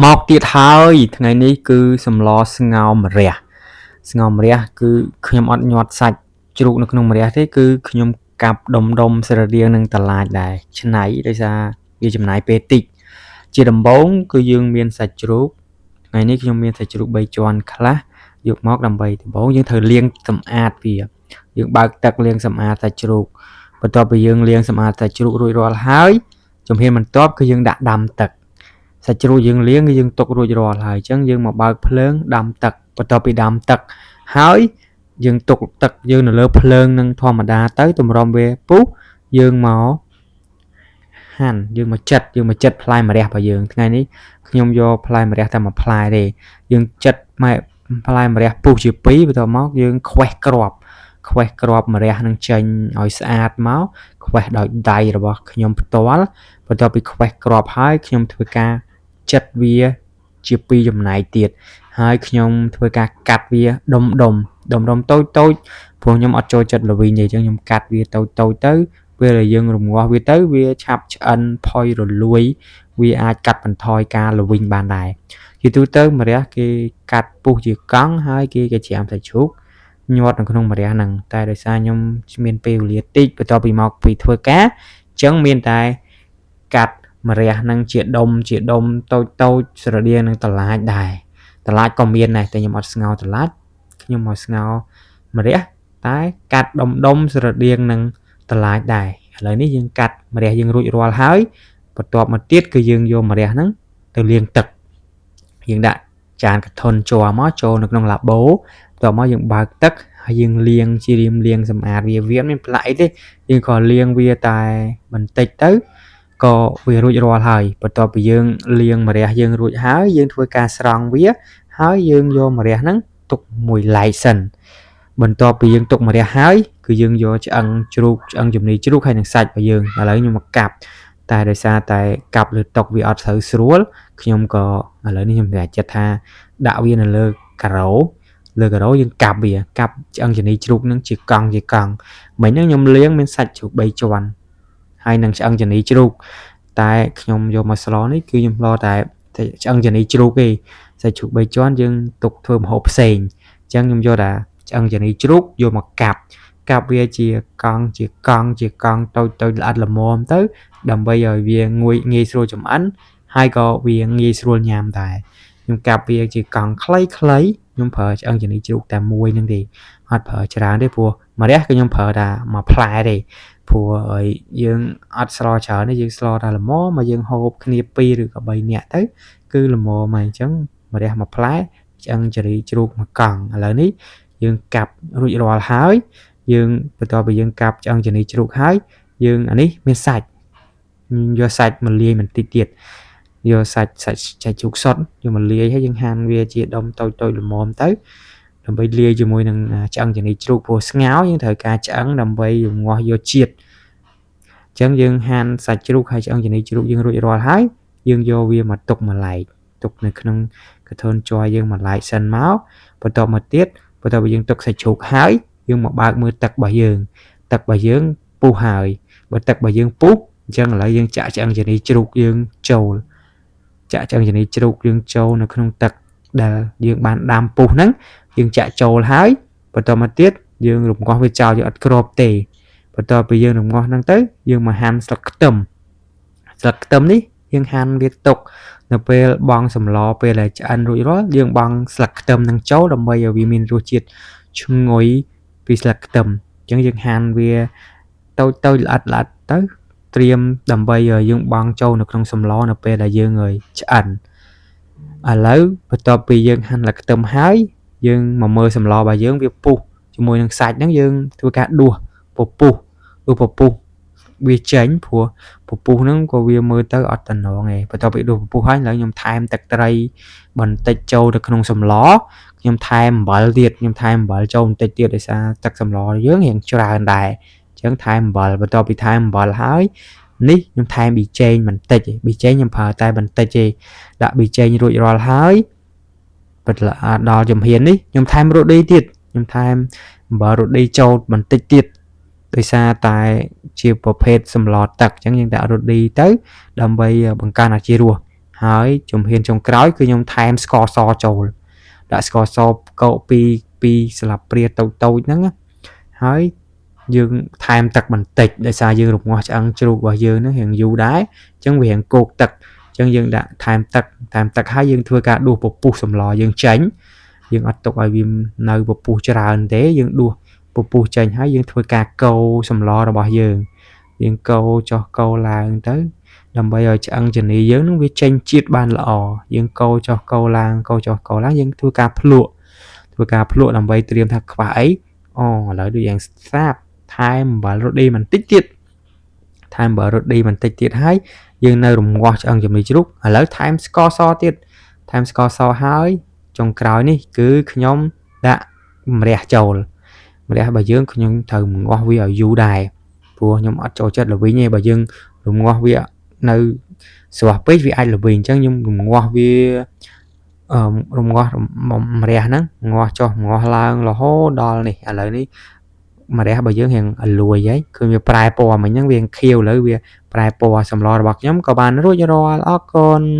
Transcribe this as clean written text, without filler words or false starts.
មកទៀតហើយថ្ងៃនេះគឺសម្លស្ងោរម្រះស្ងោរម្រះគឺខ្ញុំអត់ញាត់សាច់ជ្រូកនៅក្នុងម្រះទេគឺខ្ញុំកាប់ដុំដុំស្រដៀងនឹងតឡាចដែរឆ្នៃដោយសារវាចំណាយពេលតិចជាដំបូងគឺយើងមានសាច់ជ្រូកថ្ងៃនេះខ្ញុំមានសាច់ជ្រូក3ជាន់ខ្លះយកមកដើម្បីដំបូងយើងត្រូវលាងសម្អាតវាយើងបើកទឹកលាងសម្អាតសាច់ជ្រូកបន្ទាប់ពីយើងលាងសម្អាតសាច់ជ្រូករួចរាល់ហើយជំហានបន្ទាប់គឺយើងដាក់ដាំទឹក សាច់ជ្រូកយើងលាងគឺយើងទុករួចរាល់ហើយអញ្ចឹងយើងមកបើកភ្លើងដាំទឹកបន្ទាប់ពីដាំទឹកហើយយើងទុកទឹកយើងនៅលើភ្លើងនឹងធម្មតាទៅទម្រាំវាពុះយើងមកហាន់យើងមកចិតយើងមកចិតផ្លែម្រះរបស់យើងថ្ងៃនេះខ្ញុំយកផ្លែម្រះតែមួយផ្លែទេយើងចិតម៉ែផ្លែម្រះពុះជា2បន្ទាប់មកយើងខ្វេះគ្រាប់ខ្វេះគ្រាប់ម្រះនឹងចេញឲ្យស្អាតមកខ្វេះដោយដៃរបស់ខ្ញុំផ្ទាល់បន្ទាប់ពីខ្វេះគ្រាប់ហើយខ្ញុំធ្វើការ ចិតវាជាពីរចំណែកទៀតហើយខ្ញុំធ្វើការកាត់វាដុំដុំដុំដុំតូចតូចព្រោះខ្ញុំអត់ចូលចិត្តល្វីងទេអញ្ចឹងខ្ញុំកាត់វាតូចតូចទៅពេលដែលយើងរងាស់វាទៅវាឆាប់ឆ្អិនផុយរលួយវាអាចកាត់បន្ថយការល្វីងបានដែរជាទូទៅម្រះគេកាត់ពុះជាកង់ហើយគេក៏ច្រាមសាច់ជ្រូកញាត់នៅក្នុងម្រះហ្នឹងតែដោយសារខ្ញុំមានពេលវេលាតិចបន្ទាប់ពីមកពីធ្វើការអញ្ចឹងមានតែកាត់ ម្រះនឹងជាដុំជាដុំតូចតូចស្រដៀងនឹងតឡាចដែរតឡាចក៏មានដែរតែខ្ញុំអត់ស្ងោរតឡាចខ្ញុំមកស្ងោរម្រះតែកាត់ដុំដុំស្រដៀងនឹងតឡាចដែរឥឡូវនេះយើងកាត់ម្រះយើងរួចរាល់ហើយបន្ទាប់មកទៀតគឺយើងយកម្រះហ្នឹងទៅលាងទឹកយើងដាក់ចានកធុនជ័រមកចូលនៅក្នុងឡាបូបន្ទាប់មកយើងបើកទឹកហើយយើងលាងជារៀមលាងសម្អាតវាវាមិនមានផ្លាក់អីទេយើងក៏លាងវាតែបន្តិចទៅ ក៏វារួចរាល់ហើយបន្ទាប់ពីយើងលាងម្រះយើងរួចហើយយើងធ្វើការស្រង់វាហើយយើងយកម្រះហ្នឹងទុកមួយឡែកសិនបន្ទាប់ពីយើងទុកម្រះហើយគឺយើងយកឆ្អឹងជ្រូកឆ្អឹងជំនីជ្រូកហើយនឹងសាច់របស់យើងឥឡូវខ្ញុំមកកាប់តែដោយសារតែកាប់លើតុវាអត់សូវស្រួលខ្ញុំក៏ឥឡូវនេះខ្ញុំតែចិត្តថាដាក់វានៅលើការ៉ូលើការ៉ូយើងកាប់វាកាប់ឆ្អឹងជំនីជ្រូកហ្នឹងជាកង់ជាកង់មិញហ្នឹងខ្ញុំលាងមានសាច់ជ្រូក3ជាន់ហើយនឹងឆ្អឹងជំនីជ្រូក តែខ្ញុំយកមកស្លនេះគឺខ្ញុំស្លតែឆ្អឹងជំនីជ្រូកទេសាច់ជ្រូក3ជាន់យើងទុកធ្វើម្ហូបផ្សេងអញ្ចឹងខ្ញុំយកតែឆ្អឹងជំនីជ្រូកយកមកកាប់កាប់វាជាកង់ជាកង់ជាកង់តូចតូចល្អិតល្មមទៅដើម្បីឲ្យវាងួយងាយស្រួលចម្អិនហើយក៏វាងាយស្រួលញ៉ាំដែរខ្ញុំកាប់វាជាកង់ខ្លីៗខ្ញុំប្រើឆ្អឹងជំនីជ្រូកតែមួយហ្នឹងទេអត់ប្រើច្រើនទេព្រោះម្រះគឺខ្ញុំប្រើតែមួយផ្លែទេ ព្រោះឲ្យយើងអត់ស្លច្រើនទេយើងស្លតែល្មមមកយើងហូបគ្នា2ឬក៏3នាក់ទៅគឺល្មមហើយអញ្ចឹងម្រះមួយផ្លែឆ្អឹងចរីជ្រូកមួយកង់ឥឡូវនេះយើងកាប់រួចរាល់ហើយយើងបន្ទាប់ពីយើងកាប់ឆ្អឹងចនីជ្រូកហើយយើងអានេះមានសាច់យកសាច់មកលាយបន្តិចទៀតយកសាច់សាច់សាច់ជ្រូកសុទ្ធយកមកលាយហើយយើងហាន់វាជាដុំតូចតូចល្មមទៅដើម្បីលាយជាមួយនឹងឆ្អឹងចនីជ្រូកព្រោះស្ងោរយើងត្រូវការឆ្អឹងដើម្បីរងាស់យកជាតិ អញ្ចឹងយើងហាន់សាច់ជ្រូកហើយឆ្អឹងជំនីជ្រូកយើងរួចរាល់ហើយយើងយកវាមកទុកមួយឡែកទុកនៅក្នុងកធនជ័រយើងមួយឡែកសិនមកបន្ទាប់មកទៀតបន្ទាប់ពីយើងទុកសាច់ជ្រូកហើយយើងមកបើកមើលទឹករបស់យើងទឹករបស់យើងពុះហើយបើទឹករបស់យើងពុះអញ្ចឹងឥឡូវយើងចាក់ឆ្អឹងជំនីជ្រូកយើងចូលចាក់ឆ្អឹងជំនីជ្រូកយើងចូលនៅក្នុងទឹកដែលយើងបានដាំពុះហ្នឹងយើងចាក់ចូលហើយបន្ទាប់មកទៀតយើងរំងាស់វាចោលយើងអត់គ្របទេ បន្ទាប់ពីយើងរងាស់ហ្នឹងទៅយើងមកហាន់ស្លឹកខ្ទឹមស្លឹកខ្ទឹមនេះយើងហាន់វាទុកនៅពេលបង់សម្លពេលដែលឆ្អិនរួចរាល់យើងបង់ស្លឹកខ្ទឹមនឹងចូលដើម្បីឲ្យវាមានរសជាតិឈ្ងុយពីស្លឹកខ្ទឹមអញ្ចឹងយើងហាន់វាតូចតូចល្អិតល្អិតទៅត្រៀមដើម្បីឲ្យយើងបង់ចូលនៅក្នុងសម្លនៅពេលដែលយើងឲ្យឆ្អិនឥឡូវបន្ទាប់ពីយើងហាន់ស្លឹកខ្ទឹមហើយយើងមកមើលសម្លរបស់យើងវាពុះជាមួយនឹងសាច់ហ្នឹងយើងធ្វើការដួសពពុះ ដួសពពុះវាចេញព្រោះពពុះហ្នឹងក៏វាមើលទៅអត់តំណងឯងបន្ទាប់ពីដួសពពុះហើយឥឡូវខ្ញុំថែមទឹកត្រីបន្តិចចូលទៅក្នុងសម្លខ្ញុំថែមអំបិលទៀតខ្ញុំថែមអំបិលចូលបន្តិចទៀតដោយសារទឹកសម្លយើងរៀងច្រើនដែរអញ្ចឹងថែមអំបិលបន្ទាប់ពីថែមអំបិលហើយនេះខ្ញុំថែមប៊ីចេងបន្តិចប៊ីចេងខ្ញុំប្រើតែបន្តិចទេដាក់ប៊ីចេងរួចរាល់ហើយបន្ដល់ជំហាននេះខ្ញុំថែមរ៉ូឌីទៀតខ្ញុំថែមអំបិលរ៉ូឌីចូលបន្តិចទៀត ដោយសារតែជាប្រភេទសម្លទឹកអញ្ចឹងយើងដាក់រ៉ូឌីទៅដើម្បីបង្កើនអាជីរស ហើយជំហានចុងក្រោយគឺខ្ញុំថែមស្ករសចូលដាក់ស្ករសកកពីពីស្លាបព្រាតូចតូចហ្នឹងណាហើយយើងថែមទឹកបន្តិចដោយសារយើងរំងាស់ឆ្អឹងជ្រូករបស់យើងហ្នឹងរៀងយូរដែរអញ្ចឹងវារៀងគោកទឹកអញ្ចឹងយើងដាក់ថែមទឹកថែមទឹកហើយយើងធ្វើការដួសពពុះសម្លយើងចេញយើងអត់ទុកឲ្យវានៅពពុះច្រើនទេយើងដួសពពុះចេញហើយយើងធ្វើការកូរសម្លរបស់យើងយើងកូរចុះកូរឡើងទៅដើម្បីឲ្យឆ្អឹងជំនីយើងនឹងវាចេញជាតិបានល្អយើងកូរចុះកូរឡើងកូរចុះកូរឡើងយើងធ្វើការភ្លក់ធ្វើការភ្លក់ដើម្បីត្រៀមថាខ្វះអីអូឥឡូវដូចយ៉ាងស្រាបថែមអំបិលរ៉ូឌីបន្តិចទៀតថែមអំបិលរ៉ូឌីបន្តិចទៀតហើយយើងនៅរំងាស់ឆ្អឹងជំនីជ្រូកឥឡូវថែមស្ករសទៀតថែមស្ករសហើយចុងក្រោយនេះគឺខ្ញុំដាក់ម្រះចូលម្រះរបស់យើងខ្ញុំត្រូវរំងាស់វាឲ្យយូរដែរព្រោះខ្ញុំអត់ចូលចិត្តល្វីងទេបើយើងរំងាស់វានៅស្រស់ពេកវាអាចល្វីងអញ្ចឹងខ្ញុំរំងាស់វាអឺរំងាស់ម្រះហ្នឹងងាស់ចុះងាស់ឡើងរហូតដល់នេះឥឡូវនេះម្រះរបស់យើងរៀងលួយហើយឃើញវាប្រែពណ៌មិញហ្នឹងវាខៀវឥឡូវវាប្រែពណ៌សម្លរបស់ខ្ញុំក៏បានរួចរាល់អរគុណ។